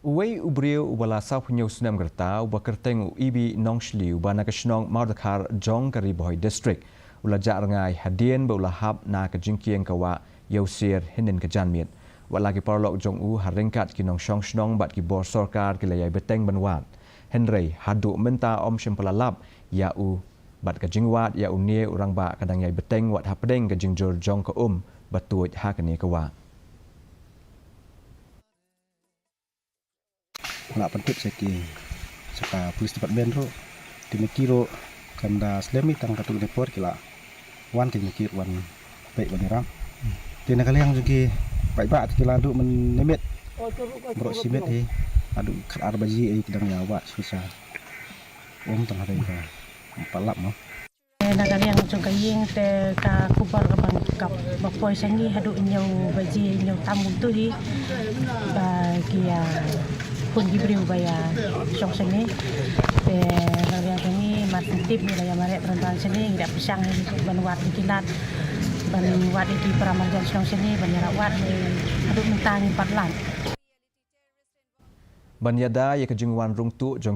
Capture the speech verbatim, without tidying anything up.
Uwei u briew uba la sawphew hynñiew snem ka rta uba kyrteng u Ibi Nongshli uba na ka shnong Mawdakhar jong ka Ri Bhoi District u la jah rngai hadien ba u la hap na ka jingkieng ka wah ïa u sier hynnin ka janmiet. Wat la ki paralok jong u ha ryngkat ki nongshong shnong bad ki bor sorkar ki la ïai bteng ban wad, hynrei haduh mynta ym shym pala lap ïa u bad ka jingwad ïa une u rangbah ka dang ïai bteng wat hapdeng ka jingjur jong ka um ba tuid ha kane ka wah. La pyntip sha ki, sha ka police department ruh. Te ma ki ruh kan da slem i tang katto katne por ki la wan, ki ma ki ruh wan peit wan ïarap. Te na ka liang jong ki paidbah te ki la duh mynmiet baroh shi miet hi, haduh khatar baje ei ki dang ïa wad shisha. Ym tang hynrei ka pat lap mo. Na ka liang jong ka ïing te ka khubor kaba, kaba poi sha ngi haduh hynñiew baje, hynñiew tam kumtu hi, ba ki ïa khun ki briew ba ïa shong shane. Te na ka liang jong ngi mar shen tip ngi la ïa mareh bran bran shane, ngi la pyrshang ban wad ïa ki lad, ban wad ïa ki para marjan shnong shane ban ïarap wad, haduh mynta ngim pat lap. Ban ïada ïa ka jingwan rung tuh jong